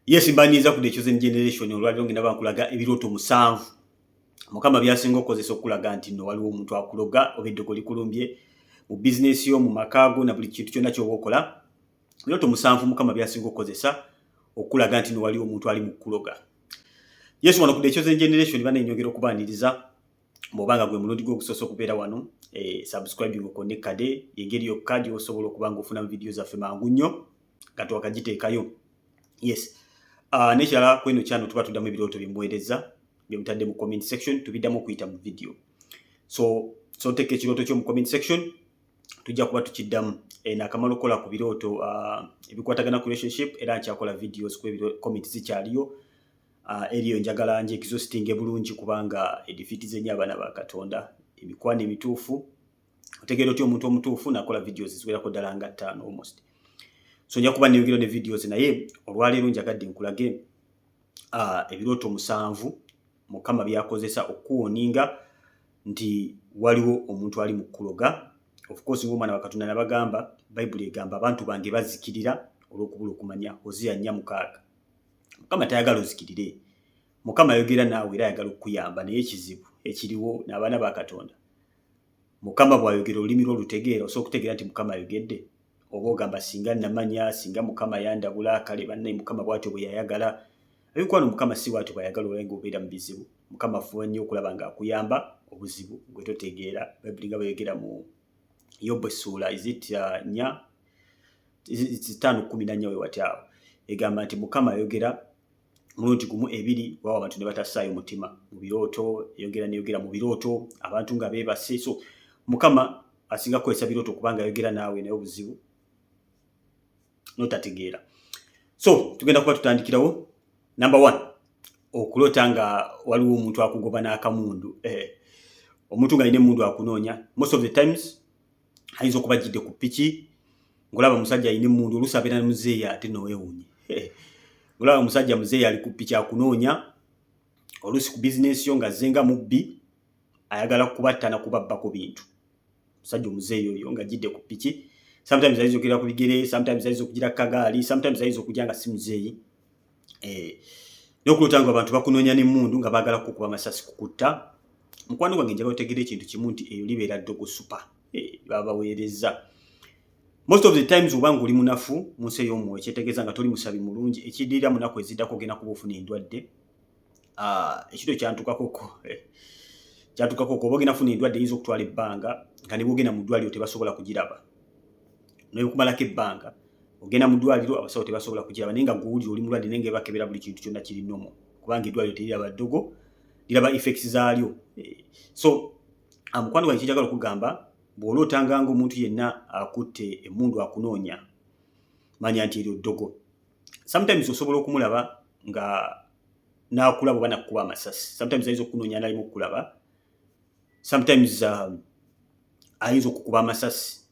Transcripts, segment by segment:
Yes, mbaniriza ku The Chosen Generation. Olwaliro ngenda bankulaga ebirooto 7 Mukama byasinga okukozesa okulaga nti nno waliwo omuntu akuloga oba eddogo likulumbye mu bizinesi yo, mu makaago, na buli kintu kyonna ky'oba okola. Ebirooto 7 Mukama byasinga okukozesa okulaga nti nno waliwo omuntu ali mu kukuloga. Yes, wano ku The Chosen Generation banenyongera okubaniriza. Bw'obanga gwe mulundi gwe ogusoose okubeera wano, subscribing okone kade, engeri yokka gy'osobola okuba nga ofuna vidiyo zaffe mangu nnyo nga twakagiteekayo. Yes, n'ekirala, kweno kyano tuba tuddamu ebirooto byemuweereza, byemutadde mu comment section, tubiddamu okuyita mu video. So teeka ekirooto kyo mu comment section, tujja kuba tukiddamu. Nakamala okukola ku birooto ebikwatagana ku relationship, era nkyakola videos ku comment zikyaliyo. Eriyo njagala nje exhausting bulungi kubanga edefeatize nnyo abaana ba Katonda. Emikwano emituufu, otegeera otya omuntu omutuufu? Nakola videos ziwerako ddala nga 5 almost, so nja kuba neyongera ne videos. Naye olwaleero njagadde nkulage ebirooto 7 Mukama byakozesa okuwarninga nti waliwo omuntu ali mu kukuloga. Of course, ng'omwana wa Katonda, nabagamba Bayibuli egamba, "Abantu bange bazikirira olw'okubula okumanya," Hosiya 4:6. Mukama tayagala ozikirire. Mukama ayogera naawe era ayagala okukuyamba, naye ekizibu ekiriwo n'abaana ba Katonda, Mukama bw'ayogera, olulimi lwo olutegeera? Osobola okutegeera nti Mukama ayogedde? Oba ogamba, "Singa namanya, singa Mukama yandabula, kale bannaye Mukama bw'atyo bwe yayagala." Ebikwano, Mukama si bw'atyo bw'ayagala olabe ng'obeera mu bizibu. Mukama afuba nnyo okulaba ng'akuyamba, obuzibu gwe totegeera. Bayibuli nga bweyogera mu Yobu essuula, is it 4, 5:14, we wati awo, egamba nti Mukama ayogera mulundi gumu, ebiri, waawo abantu ne batassaayo mutima. Mu birooto eyogera, neyogera mu birooto abantu nga beebase. So Mukama asinga kukozesa birooto kubanga ayogera naawe, naye obuzibu notategeera. So tugenda kuba tutandikirawo. Number one, okuloota nga waliwo omuntu akugoba n'akamundu. Omuntu ng'alina emundu akunoonya. Most of the times ayinza okuba ajjidde ku piki, ng'olaba omusajja alina emundu, oluusi abeera ne muzeeyi, ate noweewuunye olaba omusajja muzeeyi ali ku piki akunoonya. Oluusi ku bizinesi yo ng'azze nga mubbi, ayagala kubatta na kubabbako bintu. Omusajja omuzeeyi oyo ng'ajjidde ku piki, sometimes ayinza okugira ku bigere, sometimes ayinza okugira ku kagaali, sometimes ayinza okujja nga si muzeeyi. N'okuloota nga abantu bakunoonya n'emmundu nga baagala kukuba amasasi kukutta, mukwano gwange, njagala otegeera ekintu kimu nti eyo libeera ddogo super, baba baweerezza. Most of the times, oba ng'oli munafu mu nsi ey'omwoyo, kyetegeeza nga toli musabi mulungi, ekiddirira mu nnaku eziddako ogenda kuba ofuna endwadde. Ekiro kyantukakoko, oba ogenda funa endwadde eyinza okutwala ebbanga, nga ne bwogenda mu ddwaliro tebasobola kugiraba. Nekumalako ebbanga ogenda mu ddwaliro, abasawo tebasobola kugiraba, naye nga gwowulira oli mulwadde, naye nga bakebera buli kintu kyonna kiri normal, kubanga eddwaliro teriraba ddogo, liraba effects zaalyo. So mukwano gwange, kinjagala okugamba, bw'olootanga nga omuntu yenna akutte emmundu akunoonya, manya nti eryo ddogo. Sometimes osobola okumulaba nga n'akulaba oba nakukuba amasasi. Sometimes ayinza okukunoonya nalimu okukulaba, sometimes ayinza okukuba amasasi.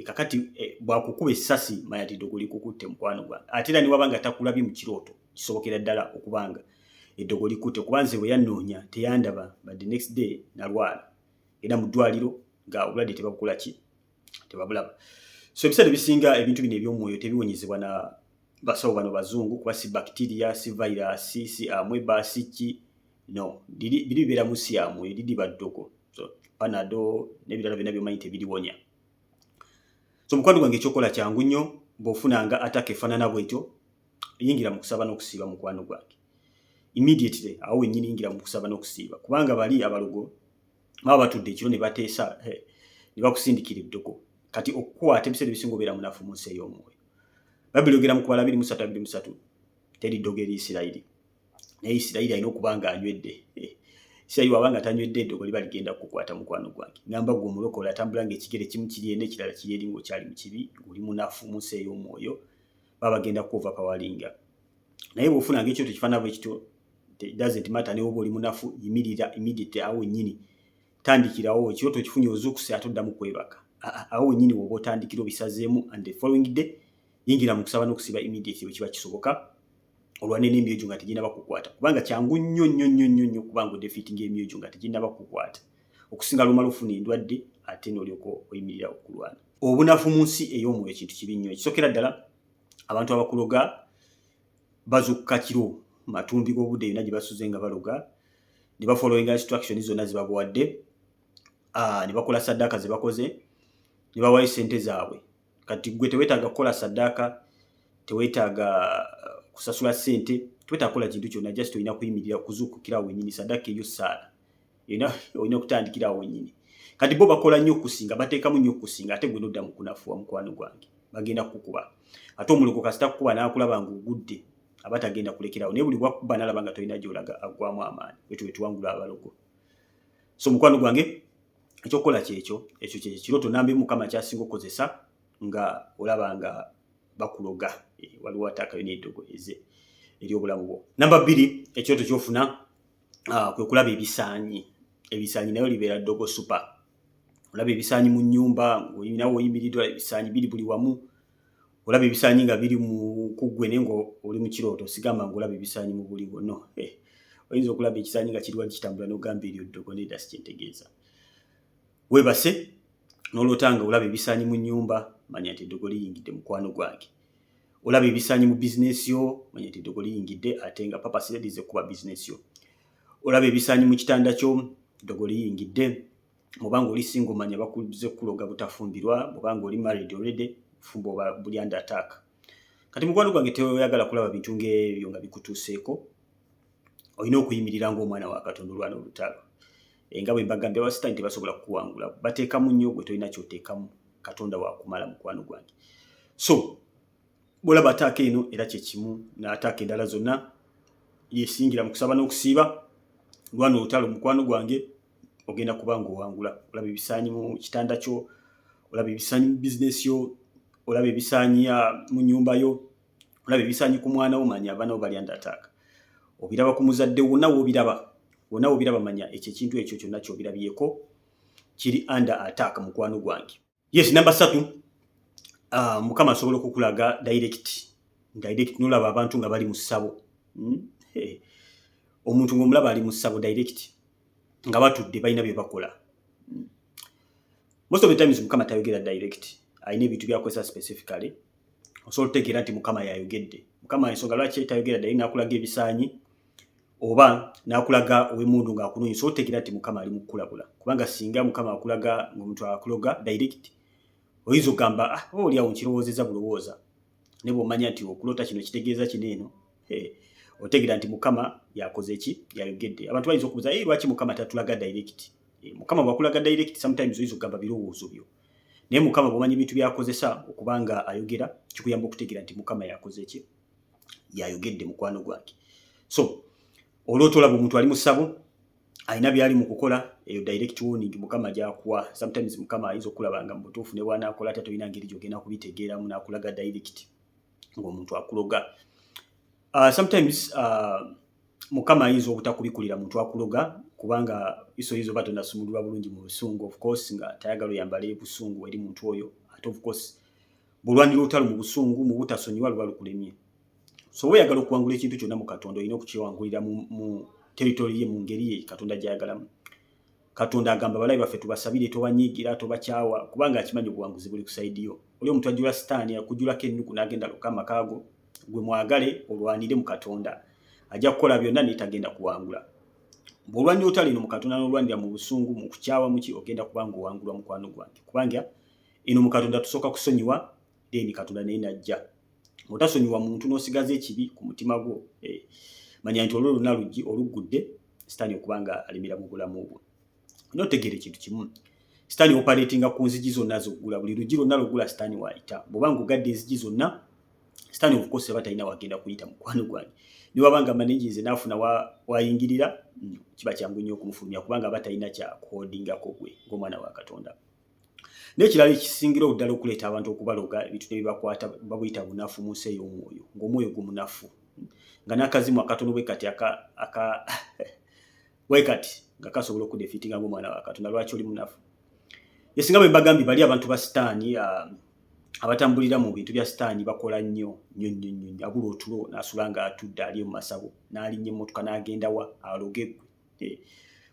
Kakati bwakukuba essasi, manya ti ddogo likukutte, mukwano gwange. Ate era niwaba nga takulabye mu kirooto, kisobokera ddala okubanga eddogo likutte, kuba nze bwe yannoonya teyandaba, but the next day nalwala era mu ddwaliro nga obulwadde tebabukola ki, tebabulaba. So ebiseera ebisinga ebintu bino ebyomwoyo tebiwonyezebwa na basawo bano bazungu, kuba si bacteria, si virus, si amoeba, si ki, no, biri bibeera mu nsi ya mwoyo, liriba ddogo. So Panado n'ebirala byonna byomanyi tebiriwonya. So mukwano gwange, ekyokola kyangu nnyo. Bw'ofunanga attack efaanana bwetyo, yingira mu kusaba n'okusiiba. Mukwano gwange, immediately awo wennyini yingira mu kusaba n'okusiiba, kubanga bali abalogo baba batudde ekiro ne bateesa ne bakusindikira eddogo. Kati okukwata, ebiseera ebisinga obeera munafu mu nsi ey'omwoyo. Bayibuli yogera mu Kubala 23:23, teri ddogo eri Isirayiri, naye Isirayiri alina okuba nga anywedde. Isirayiri waba nga tanywedde, eddogo liba ligenda kukukwata. Mukwano gwange, ngamba gwe omulokole atambula ng'ekigere kimu kiri eno, ekirala kiri eri, ng'okyali mu kibi, ng'oli munafu mu nsi ey'omwoyo, baba bagenda kuoverpoweringa. Naye bw'ofunanga ekyoto kifaanana bwe kityo, it doesn't matter ne woba oli munafu, yimirira immediately awo wennyini, tandikirawo. Ekirooto okifunye, ozuukuse, ate oddamu kwebaka? Awo wennyini woba otandikira obisazeemu, and the following day yingira mu kusaba n'okusiba immediately bwe kiba kisoboka, olwane n'emyoyo gyo nga teginaba kukwata, kubanga kyangu nnyo nnyo nnyo nnyo nnyo kubanga odefeatinga emyoyo gyo nga teginaba kukwata, okusinga lumala ofuna endwadde ate n'olyoka oyimirira okulwana. Obunafu mu nsi ey'omwoyo kintu kibi nnyo. Ekisookera ddala, abantu abakuloga Bazuukuka kiro, matumbi g'obudde, yonna gye basuze nga baloga, ne bafollowinga instruction zonna ze babawadde, ne bakola saddaaka ze bakoze, ne bawayo sente zaabwe. Kati gwe teweetaaga kukola saddaaka, teweetaaga kusasula ssente, teweetaaga kukola kintu kyonna. Just olina kuyimirira, kuzuukukira awo wennyini. Saddaaka eyo, ssaala olina okutandikira awo wennyini. Kati bo bakola nnyo okusinga, bateekamu nnyo okusinga, ate gwe nodda mu kunafuwa. Mukwano gwange, bagenda kukukuba. Ate omulogo kasita kukuba n'akulaba ng'ogudde, aba tagenda kulekerawo, naye buli bwakuba n'alaba nga tolina gy'olaga, aggwamu amaanyi. Bwetyo bwe tuwangula abalogo. So mukwano gwange, ekyokukola kyekyo. Ekyo kyekirooto namba emu Mukama kyasinga okukozesa nga olaba nga bakuloga. Waliwo attack yo n'eddogo eze eri obulamu bwo. Namba 2, ekirooto kyofuna kwe kulaba ebisaanyi. Ebisaanyi nayo libeera ddogo super. Olaba ebisaanyi mu nnyumba, nawe oyimiriddwa, ebisaanyi biri buli wamu. Olaba ebisaanyi nga biri mu kuggwe, naye nga oli mu kirooto. Sigamba nga olaba ebisaanyi mu buliwo, no. Oyinza okulaba ekisaanyi nga kiri wali kitambula n'ogamba eryo ddogo. Nedda, si kyentegeeza. Weebase n'oloota nga olaba ebisaanyi mu nnyumba, manya nti eddogo liyingidde, mukwano gwange. Olaba ebisaanyi mu bizinesi yo, manya nti eddogo liyingidde, ate nga purpose lize kuba bizinesi yo. Olaba ebisaanyi mu kitanda kyo, ddogo liyingidde. Bw'obanga oli single, manya bakuze kukuloga butafumbirwa. Bw'obanga oli married already, bufumbo oba buli under attack. Kati mukwano gwange, teoyagala kulaba bintu ng'ebyo nga bikutuuseeko, olina okuyimirira ng'omwana wa Katonda, olwana olutalo. Nga bwe mbagambye, abasitaani tebasobola kukuwangula. Bateekamu nnyo, gwe tolina kyoteekamu. Katonda wakumala, mukwano gwange. So bwolaba attack eno, era kyekimu n'attack endala zonna, yesingira mu kusaba n'okusiiba. Lwana olutalo, mukwano gwange, ogenda kuba ng'owangula. Olaba ebisaanyi mu kitanda kyo, olaba ebisaanyi mu bizinesi yo, olaba ebisaanyi mu nnyumba yo, olaba ebisaanyi ku mwana wo, manya abaana bo bali under attack. Obiraba ku muzadde, wonna woobiraba, wonna woobiraba, manya ekyo ekintu ekyo kyonna kyobirabyeko kiri under attack, mukwano gwange. Yes, namba 3, Mukama asobola okukulaga direct, direct nolaba abantu nga bali mu ssabo. Hey. Omuntu ng'omulaba ali mu ssabo direct, nga batudde balina bye bakola. Most of the times Mukama tayogera direct, alina ebintu byakozesa specifically osobola otutegeera nti Mukama yayogedde. Mukama ensonga lwaki tayogera direct, nakulaga ebisaanyi oba nakulaga ow'emmundu ng'akunoonya, osobola otutegeera nti Mukama ali mu kukulabula. Kubanga singa Mukama akulaga ng'omuntu akuloga direct, oyinza okugamba, "Ah, oba oliawo nkirowoozeza bulowooza." Ne bw'omanya nti okuloota kino kitegeeza kino eno, otegeera nti Mukama yakoze ki? Yayogedde. Abantu bayinza okubuuza, "Hey, lwaki Mukama tatulaga direct?" Mukama bwakulaga direct, sometimes oyinza okugamba birowoozo byo, naye Mukama bw'omanya ebintu byakozesa okuba nga ayogera, kikuyamba okutegeera nti Mukama yakoze ki? Yayogedde, mukwano gwange. So oloota olaba omuntu ali mu ssabo, alina byali mu kukola, eyo direct warning Mukama gyakuwa. Sometimes Mukama ayinza okulaba nga mu butuufu ne bw'anaakola ate tolina ngeri gyogenda kubitegeeramu, n'akulaga direct ng'omuntu akuloga. Sometimes Mukama ayinza obutakubikulira muntu akuloga, kubanga iso oyinza oba tonasumululwa bulungi mu busungu, of course nga tayagala oyambale busungu eri muntu oyo. Ate of course bw'olwanira olutalo mu busungu, mu butasonyiwa, luba lukulemye. So oba oyagala okuwangula ekintu kyonna mu Katonda, olina okukiwangulira mu territory ye, mu ngeri ye Katonda gy'ayagalamu. Katonda agamba balabe baffe tubasabire, tobanyiigira, tobakyawa, kubanga akimanyi obuwanguzi buli ku side yo. Oli omuntu ajjula sitaani, akujjulako ennugu n'agenda loka amakaago, gwe mwagale, olwanire mu Katonda. Ajja kukola byonna naye tagenda kuwangula. Bw'olwanira olutalo eno mu Katonda n'olwanira mu busungu, mu kukyawa, muki, ogenda kuba ng'owangulwa, mukwano gwange. Kubanga eno mu Katonda tusooka kusonyiwa, then Katonda naye najja. Bw'otasonyiwa muntu n'osigaza ekibi ku mutima gwo, manya nti olwo lwonna luggi oluggudde sitaani okuba nga alimira mu bulamu bwo. N'otegeera ekintu kimu, sitaani operatinga ku nzigi zonna zoggula. Buli luggi lwonna lwoggula, sitaani waayita. Bw'oba ng'ogadde enzigi zonna, sitaani of course aba talina wagenda kuyita, mukwano gwange. Ne waba nga managinze n'afuna wayingirira, kiba kyangu nnyo okumufulumya, kubanga aba talina kyakuholdingako gwe ng'omwana wa Katonda. N'ekirala ekisingira oddala okuleeta abantu okubaloga, ebintu ne bibakwata, babuyita bunafu mu nsi ey'omwoyo, ng'omwoyo gwo munafu, nga n'akazimu akatono bwe kati aka bwe kati nga kasobola okudefeatinga ng'omwana wa Katonda. Lwaki oli munafu? Esinga bwe mbagambye, bali abantu ba sitaani, abatambulira mu bintu bya sitaani, bakola nnyo nnyo nnyo nnyo nnyo. Abula otulo n'asula nga atudde ali mu masabo, n'alinnya emmotoka n'agenda wa aloge ggwe.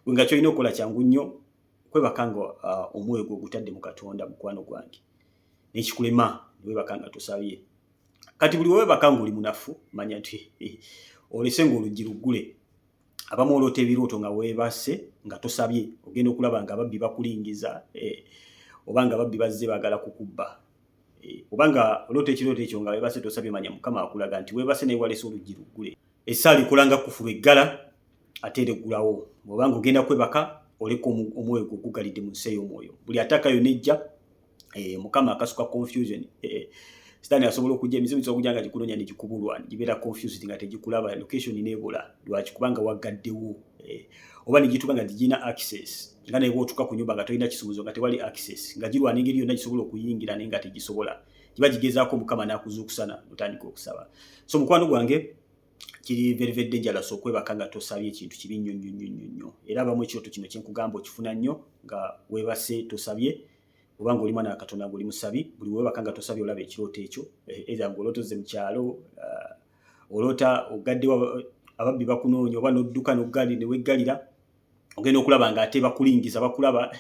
Gwe nga kyolina okukola kyangu nnyo, kwebaka nga omwoyo gwo ogutadde mu Katonda, mukwano gwange. Nekikulema newebaka nga tosabye. Kati buli wewebaka ng'oli munafu, manya nti olese ng'oluggi luggule. Abamu oloota ebirooto nga weebase nga tosabye, ogenda okulaba nga ababbi bakulingiza, oba nga ababbi bazze baagala kukubba. Oba nga oloota ekirooto ekyo nga weebase tosabye, manya Mukama akulaga nti weebase naye walese oluggi luggule. Essaala ekola nga kkufulu, eggala ate era eggulawo. Bw'oba nga ogenda kwebaka, oleka omwoyo gwo gugalidde mu nsi ey'omwoyo. Buli attack yonna ejja, Mukama akasuka confusion. Sitaani asobola okujja, emizimu gisobola okujja nga gikunoonya ne gikubulwa, gibeera confused nga tegikulaba, location n'ebula. Lwaki? Kubanga waggaddewo. Oba ne gituuka nga tegirina access, nga naye bw'otuuka ku nyumba nga tolina kisumuzo, nga tewali access, nga girwana engeri yonna gisobola okuyingira naye nga tegisobola. Giba gigezaako, Mukama n'akuzuukusana otandika okusaba. So mukwano gwange, kiri very very dangerous okwebaka nga tosabye. Ekintu kibi nnyo nnyo nnyo nnyo nnyo. Era abamu ekirooto kino kyenkugamba okifuna nnyo nga weebase tosabye. Oba ng'oli mwana wa Katonda, ng'oli musabi, buli weebaka nga tosabye olaba ekirooto ekyo. Either ng'oloota ozze mu kyalo, oloota ogaddewo, ababbi bakunoonya, oba n'odduka n'oggali ne weggalira, ogenda okulaba ng'ate bakulingiza, bakulaba.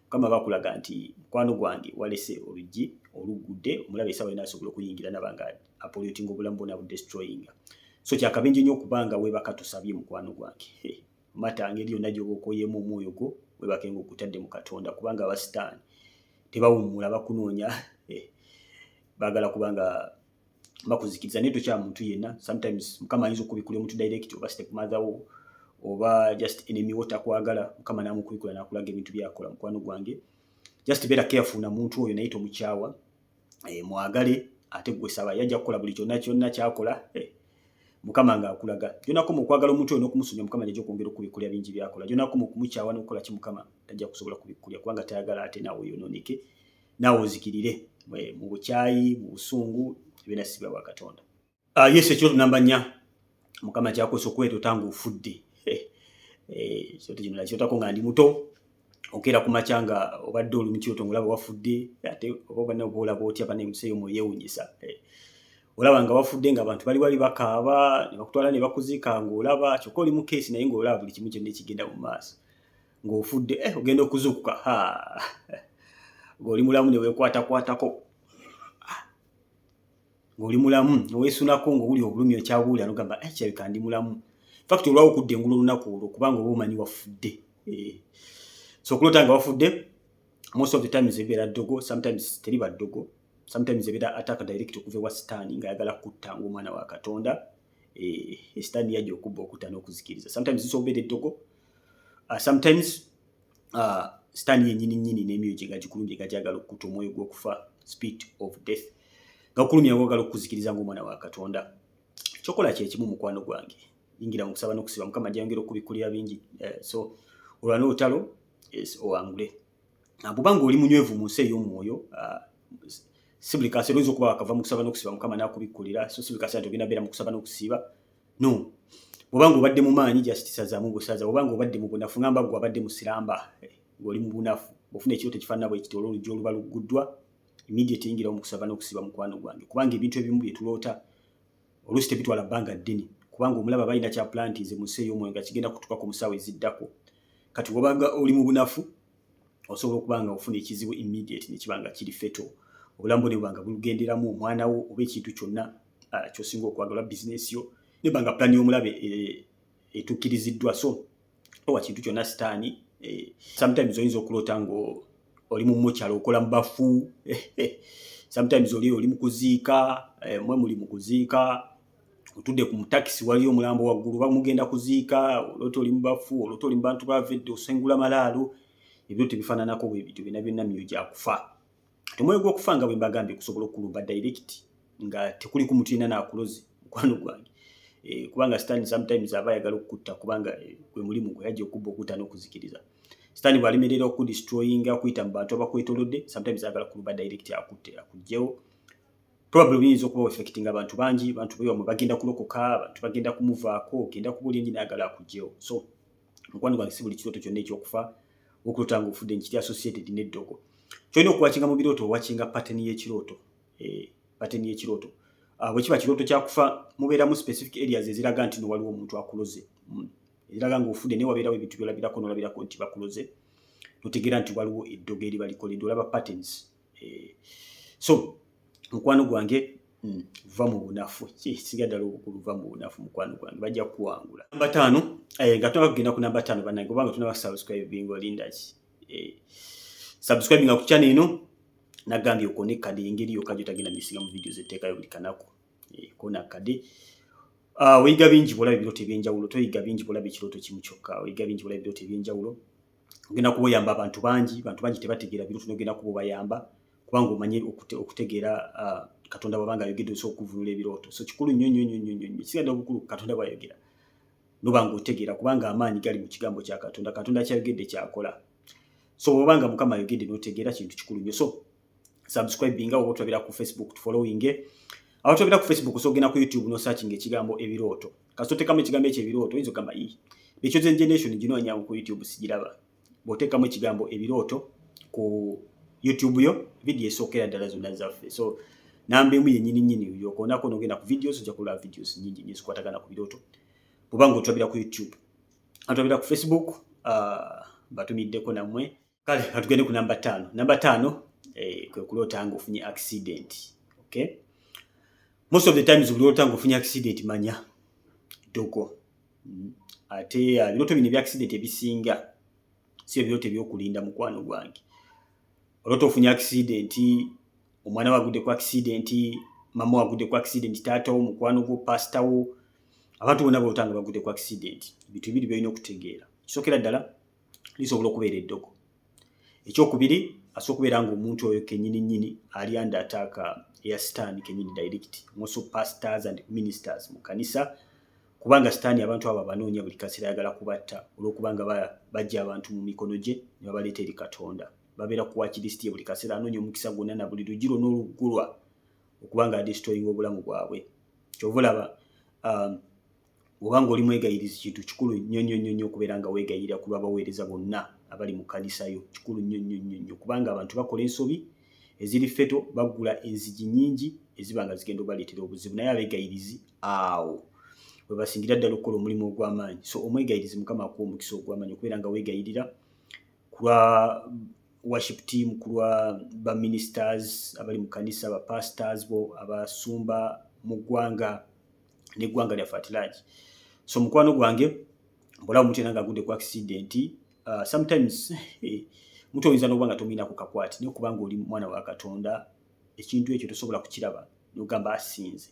Mukama bakulaga nti mukwano gwange, walese oluggi oluggudde, omulaba essaawa yonna asobola okuyingira naba nga apollutinga obulamu bwonna, budestroyinga. So kyakabenje nnyo okuba nga weebaka tosabye, mukwano gwange. Mata ngeri yonna gy'oba okoyeemu omwoyo gwo, weebake ng'ogutadde mu Katonda, kubanga abasitaani tebawummula, bakunoonya, baagala kubanga bakuzikiriza, naye tokya muntu yenna. Sometimes Mukama ayinza okubikula omuntu direct, oba step mother wo, oba just enemy wo takwagala, Mukama n'amukubikula n'akulaga ebintu byakola. Mukwano gwange, just beera careful na muntu oyo, naye tomukyawa, mwagale ate gwe saba, yajja kukola buli kyonna kyonna kyakola. Mukama ng'akulaga gyonakoma okwagala omuntu oyo n'okumusonyiwa, Mukama ajja okwongera okubikulya bingi byakola. Gyonakoma okumukyawa n'okukola ki, Mukama tajja kusobola kubikkulya, kubanga tayagala ate naawe oyonooneke, naawe ozikirire mu bukyayi, mu busungu, ebyona si bya Katonda. Yes, ekirooto namba 4 Mukama kyakozesa okweroota ng'ofudde. Ekirooto kino nakirootako nga ndi muto. Okeera ku makya nga obadde oli mu kirooto ng'olaba wafudde, ate oba banne oba olaba otya, banne ensi eyo yeewuunyisa. Olaba nga wafudde, ng'abantu bali wali bakaaba, ne bakutwala ne bakuziika ng'olaba, kyokka oli mu keesi naye ng'olaba buli kimu kyonna ekigenda mu maaso ng'ofudde. Ogenda okuzuukuka, ha, ng'oli mulamu, ne weekwatakwatako ng'oli mulamu, ne weesunako ng'owulira obulumi okyabuwulira, n'ogamba, "Eh, kirabika ndi mulamu." Fact olwawo okudda engulu olunaku olwo, kubanga oba omanyi wafudde. So okuloota nga wafudde, most of the times ebibeera ddogo, sometimes teriba ddogo, sometimes ebeera attack direct okuva ewa Sitaani ng'ayagala kutta ng'omwana wa Katonda. Sitaani yajja okubba, okutta n'okuzikiriza. Sometimes zisobola okubeera eddogo, sometimes Sitaani yennyini nnyini n'emyoyo gye nga gikulumbye nga gyagala okutta, omwoyo gw'okufa, spirit of death, nga gukulumya gwagala okukuzikiriza ng'omwana wa Katonda. Kyokola kyekimu, mukwano gwange, yingira mu kusaba n'okusiba, Mukama ajja okubikkulira bingi. So olwana olutalo, yes, owangule. Bw'oba ng'oli munywevu mu nsi ey'omwoyo, si buli kaseera oyinza okuba wakava mu kusaba n'okusiba Mukama n'akubikkulira. So si buli kaseera nti ogenda beera mu kusaba n'okusiiba, no. Bw'oba ng'obadde mu maanyi, just sazaamu busaza. Bw'oba ng'obadde mu bunafu, ngamba gwe abadde mu slumber, ng'oli mu bunafu, bw'ofuna ekirooto ekifaanana bwe kiti, olw'oluggi oluba lugguddwa, immediate yingirawo mu kusaba n'okusiba, mukwano gwange, kubanga ebintu ebimu bye tuloota oluusi tebitwala bbanga ddene, kubanga omulaba balina kya plantinze mu nsi ey'omwoyo nga kigenda kutukako mu ssaawa eziddako. Kati bw'obanga oli mu bunafu, osobola okuba nga ofuna ekizibu immediate ne kiba nga kiri fatal, obulamu bwo ne buba nga bulugenderamu, omwana wo oba ekintu kyonna ky'osinga okwagala, bizinesi yo neba nga plan y'omulabe etuukiriziddwa. So towa kintu kyonna Sitaani. Sometimes oyinza okuloota nga oli mu mortuary okola mu bafu, sometimes oli mu kuziika, mwe muli mu kuziika, otudde ku mutakisi, waliyo omulambo waggulu, bamugenda kuziika. Oloota oli mu bafu, oloota oli mu bantu bavedde osengula malaalo. Ebirooto ebifaananako bwe bityo byonna byonna myoyo gya kufa. Omwoyo gw'okufa, nga bwe mbagambye, kusobola okulumba direct nga tekuliko muntu yenna naakuloze, mukwano gwange, kubanga Sitaani sometimes aba ayagala okukutta, kubanga gwe mulimu gwe, yajja okubba, okutta n'okuzikiriza. Sitaani bw'alemerera okudestroyinga okuyita mu bantu abakwetolodde, sometimes ayagala kulumba direct, akutte, akuggyewo. Probably biyinza okuba affecting abantu bangi, bantu bewamwe bagenda kulokoka, abantu bagenda kumuvaako, ogenda kubuulira enjiri, ayagala akuggyewo. So mukwano gwange, si buli kirooto kyonna ekyokufa, okuloota nga ofudde, nkiri associated n'eddogo. Kyolina okuwatchinga mu birooto, owatchinga pattern y'ekirooto. Pattern y'ekirooto, bwe kiba kirooto kyakufa, mubeeramu specific areas eziraga nti no waliwo omuntu akuloze, eziraga ng'ofudde, naye wabeerawo ebintu byolabirako, nolabirako nti bakuloze, notegeera nti waliwo eddogo eriba likoleddwa, olaba patterns. So mukwano gwange, Va mu bunafu. Kisinga ddala obukulu, va mu bunafu, mukwano gwange, bajja kukuwangula. Namba 5, nga tunaba kugenda ku namba 5, bannange, obanga tunaba subscribing, olinda ki? Subscribing ku channel eno, nagambye okone kade, engeri yokka gyotagenda missinga mu videos etteekayo buli kanaku. Kona kade. Oyiga bingi bwolaba ebirooto ebyenjawulo. Toyiga bingi bwolaba ekirooto kimu kyokka. Oyiga bingi bwolaba ebirooto ebyenjawulo. Ogenda kuba oyamba abantu bangi. Bantu bangi tebategeera birooto, nogenda kuba obayamba kubanga omanye okutegeera Katonda bwabanga ayogedde, osobola okuvunula ebirooto. So kikulu nnyo nnyo nnyo nnyo nnyo. Kisinga obukulu, Katonda bwayogera noba nga otegeera, kubanga amaanyi gali mu kigambo kya Katonda. Katonda kyayogedde kyakola. So bwobanga Mukama ayogedde n'otegeera, kintu kikulu nnyo. So subscribinga oba otulabira ku Facebook, tufollowing. Awo tulabira ku Facebook, osobola ogenda ku YouTube nosearchinga ekigambo "ebirooto". Kasita oteekamu ekigambo ekyo "ebirooto", oyinza okugamba, "Ii, The Chosen Generation ginoonya ku YouTube sigiraba." Bw'oteekamu ekigambo "ebirooto" ku YouTube yo, video esookera ddala zonna zaffe. So namba 1 yennyini nnyini yokoonako, n'ogenda ku videos, ojja kulaba videos nnyingi nnyo ezikwatagana ku birooto bw'oba nga otulabira ku YouTube. Atulabira ku Facebook, batumiddeko nammwe. Kale atugende ku namba 5. Namba 5 kwe kuloota nga ofunye accident. Okay, most of the times buli nga ofunye accident, manya ddogo. Ate ebirooto bino ebya accident ebisinga si ebirooto ebyokulinda, mukwano gwange. Oloota ofunye accident, omwana wagudde ku accident, mama wagudde ku accident, taata wo, mukwano gwo, pasita wo, abantu bonna baloota nga bagudde ku accident. Ebintu bibiri byolina okutegeera. Kisookera ddala, lisobola okubeera eddogo. Ekyokubiri, asobola okubeera nga omuntu oyo kenyini nyini ali under attack eya Sitaani kenyini direct, most pastors and ministers mu kanisa, kubanga Sitaani abantu abo abanoonya buli kaseera, ayagala kubatta olw'okubanga bajja abantu mu mikono gye ne babaleeta eri Katonda. Babeera ku watch list ye buli kaseera, anoonya omukisa gwonna na buli luggi lwonna oluggulwa okuba nga adestroyinga obulamu bwabwe. Kyova olaba obanga oli mwegayirizi, kintu kikulu nnyo nnyo nnyo nnyo okubeera nga weegayirira ku lw'abaweereza bonna abali mu kkanisa yo. Kikulu nnyo nnyo nnyo nnyo, kubanga abantu bakola ensobi eziri fatal, baggula enzigi nnyingi eziba nga zigenda obaleetera obuzibu, naye abeegayirizi awo we basingira ddala okukola omulimu ogw'amaanyi. So omwegayirizi, Mukama akuwa omukisa ogw'amaanyi okubeera nga weegayirira ku lwa worship team, ku lwa baministers abali mu kanisa, bapastors bo, abasumba mu ggwanga n'eggwanga lyaffe at large. So mukwano gwange, bwolaba omuntu yenna ng'agudde ku accident, sometimes omuntu oyinza n'okuba nga tomulinako kakwate, naye okubanga oli mwana wa Katonda, ekintu ekyo tosobola kukiraba n'ogamba asinze.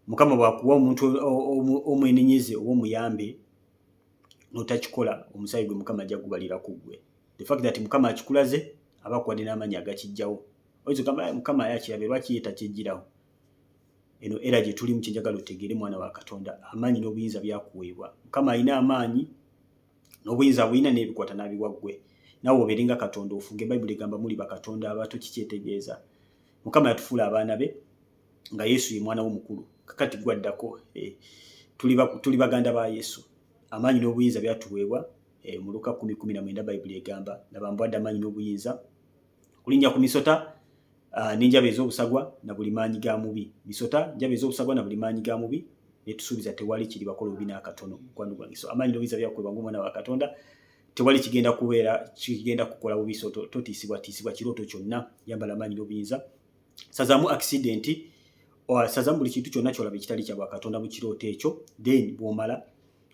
Mukama bw'akuwa omuntu omwenenyeze oba omuyambe n'otakikola, omusaayi gwe Mukama ajja gubalira ku ggwe. The fact that Mukama akikulaze, aba akuwadde n'amaanyi agakijjawo. Oyinza ogamba, "Mukama aye akirabe, lwaki ye takyejjirawo?" Eno era gye tulimu. Kyenjagala otegeere, mwana wa Katonda, amaanyi n'obuyinza byakuweebwa. Mukama alina amaanyi n'obuyinza, bulina n'ebikwata n'abiwa ggwe, naawe obeere nga Katonda, ofuge. Bayibuli egamba, "Muli bakatonda abato." Kikyetegeeza Mukama yatufuula abaana be, nga Yesu ye mwana w'omukulu. Kakati gwaddako, tuli baganda ba Yesu. Amaanyi n'obuyinza byatuweebwa. Mu Luka 10:19 Bayibuli egamba, "Laba mbwadde amaanyi n'obuyinza kulinnya ku misota n'enjaba ez'obusagwa na buli maanyi ga mubi." Misota, njaba ez'obusagwa na buli maanyi ga mubi, netusuubiza tewali kiribakola obubi n'akatono, mukwano gwange. So amaanyi n'obuyinza byakuweebwa ng'omwana wa Katonda, tewali kigenda kubeera kigenda kukola bubi. So totiisibwa tiisibwa kirooto kyonna. Yambala amaanyi n'obuyinza, sazaamu accident, sazamu buli kintu kyonna kyolaba ekitali kya bwakatonda mu kirooto ekyo. Then bw'omala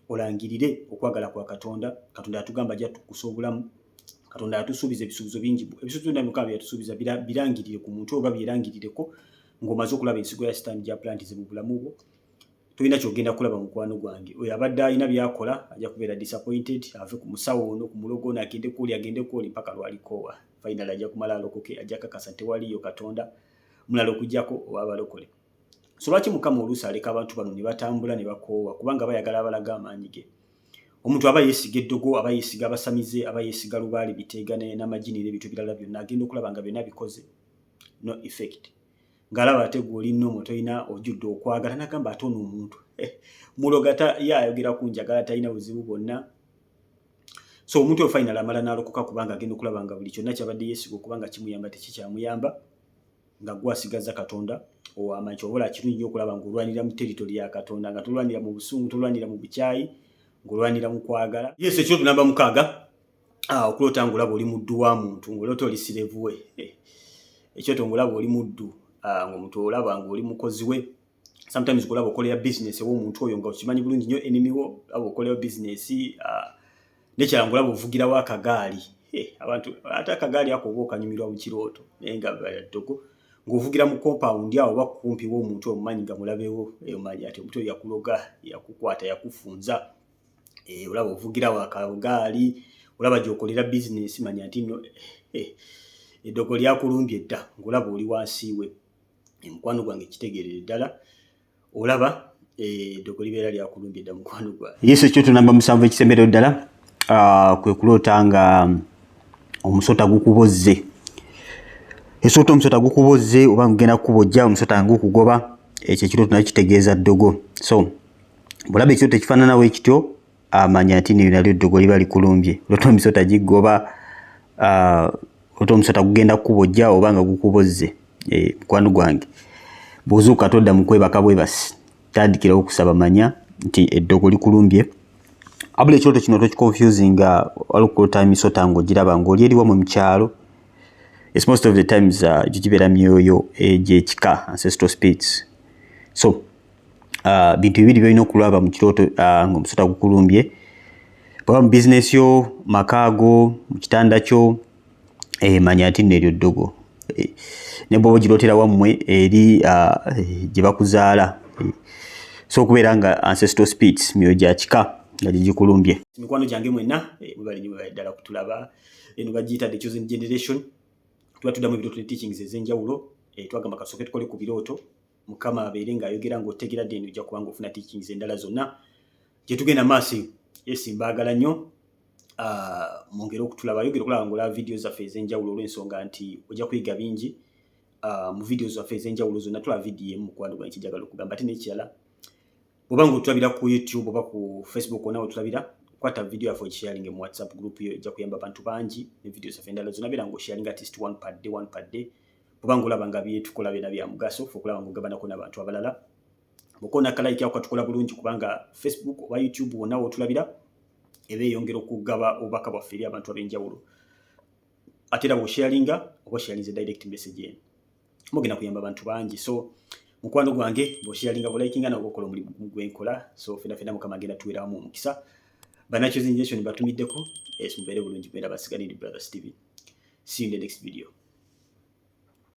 olangirire okwagala kwa Katonda. Katonda yatugamba ajja tukusa obulamu. Katonda yatusuubiza ebisuubizo bingi. Ebisuubizo byonna Mukama byeyatusuubiza, birangirire ku muntu oba byerangirireko ng'omaze okulaba ensigo ya Sitaani gyaplantize mu bulamu bwo. Tolina kyogenda kulaba, mukwano gwange. Oyo abadde alina byakola ajja kubeera disappointed, ave ku musawo ono, ku mulogo ono, agende kwoli, agende kwoli, mpaka lwalikoowa. Final ajja kumala alokoke, ajja kakasa tewaliyo Katonda mulala okugjako owabalokole. So lwaki Mukama oluusi aleka abantu bano ne batambula ne bakoowa? Kubanga bayagala abalaga amaanyi ge. Omuntu aba yeesiga eddogo, aba yeesiga abasamize, aba yeesiga lubaale, biteega n'amagini n'ebintu ebirala byonna, agenda okulaba nga byonna bikoze no effect, ng'alaba ate gwe oli normal, tolina, ojjudde okwagala, nagamba ate ono omuntu muloga ye ayogera ku njagala, talina buzibu bwonna. So omuntu oyo final amala n'alokoka, kubanga agenda okulaba nga buli kyonna kyabadde yeesiga okuba nga kimuyamba tekikyamuyamba, nga gwe asigaza Katonda ow'amaanyi. Kyova olaba kirungi nnyo okulaba ng'olwanira mu territory ya Katonda, nga tolwanira mu busungu, tolwanira mu bukyayi, ng'olwanira mu kwagala. Yes, ekirooto namba 6, okuloota ng'olaba oli muddu wa muntu, ng'oloota oli slave we. Ekyoto ng'olaba oli muddu. Ng'omuntu olaba ng'oli mukozi we, sometimes golaba okolera business ew'omuntu oyo nga okimanyi bulungi nnyo enemy wo, olaba okolera business. Nekyala ng'olaba ovugirawo akagaali. Abantu ate akagaali ako oba okanyumirwa mu kirooto, naye nga ddogo ng'ovugira mu compound awo oba kumpi w'omuntu omumanyi nga mulabewo, omanyi ati omuntu oyo yakuloga, yakukwata, yakufunza. Olaba ovugirawo akagaali, olaba gy'okolera bizinesi, manya nti nno eddogo lyakulumbye dda, ng'olaba oli wansi we. Mukwano gwange, kitegeerere ddala, olaba eddogo libeera lyakulumbye dda, mukwano gwange. Yesu, ekyoto namba 7 ekisemberayo ddala kwe kuloota nga omusota gukubozze. Esoota omusota gukubozze oba ngugenda kukubojja, omusota nga gukugoba, ekyo ekirooto nakyo kitegeeza ddogo. So bwolaba ekirooto ekifaananawo ekityo, amanya nti nno nalyo ddogo liba likulumbye. Oloota omusota giggoba, oloota omusota gugenda kukubojja oba nga gukubozze, mukwano gwange, bw'ozuuka todda mu kwebaka bwebasi, tandikirawo okusaba, manya nti eddogo likulumbye. Abula ekirooto kino tokiconfusinga waliwo okuloota emisota ng'ogiraba ng'oli eri wamwe mu kyalo. It's most of the times egyo gibeera myoyo egy'ekika, ancestral spirits. So bintu bibiri byolina okulaba mu kirooto ng'omusota gukulumbye: bwaba mu bizinesi yo, makaago, mu kitanda kyo, manya nti nno eryo ddogo. Ne bw'oba ogirootera wammwe eri gye bakuzaala, so okubeera nga ancestral spirits, myoyo gya kika nga gigikulumbye. Mikwano gyange mwenna, mwebale nnyo, mwebale ddala kutulaba. Eno bagiyita The Chosen Generation. Tuba tuddamu ebirooto ne teachings ez'enjawulo. Twagamba kasooke tukole ku birooto, Mukama abeere ng'ayogera ng'otegeera, then ojja kuba ng'ofuna teachings endala zonna gye tugenda maaso. Yes, mbaagala nnyo. Mwongere okutulaba, yogera okulaba ng'olaba video zaffe ez'enjawulo, olw'ensonga nti ojja kuyiga bingi mu video zaffe ez'enjawulo zonna. Tulaba vidiyo emu, mukwano gwange, kijagala okugamba. Ate n'ekirala, bw'oba ng'otulabira ku YouTube oba ku Facebook, wonna wetulabira, kwata video yaffe ogisharinge mu WhatsApp group yo, ejja kuyamba abantu bangi. Ne video zaffe endala zonna, beera ng'osharinga at least one per day, one per day. Bw'oba ng'olaba nga byetukola byonna bya mugaso, fe okulaba ng'ogabanako n'abantu abalala, bw'okoona kalike ako katukola bulungi, kubanga Facebook oba YouTube wonna wotulabira eba eyongera okugaba obubaka bwaffe eri abantu ab'enjawulo. Ate era bw'osharinga oba osharinze direct message eno, mugenda kuyamba abantu bangi. So mukwano gwange, bw'osharinga, bw'olikinga, nawe okola omulimu gwenkola. So fena fena Mukama agenda tuweramu omukisa. Bana Chosen Generation batumiddeko. Yes, mubeere bulungi, mubeere abasigaliri. Brother Steven, see you in the next video.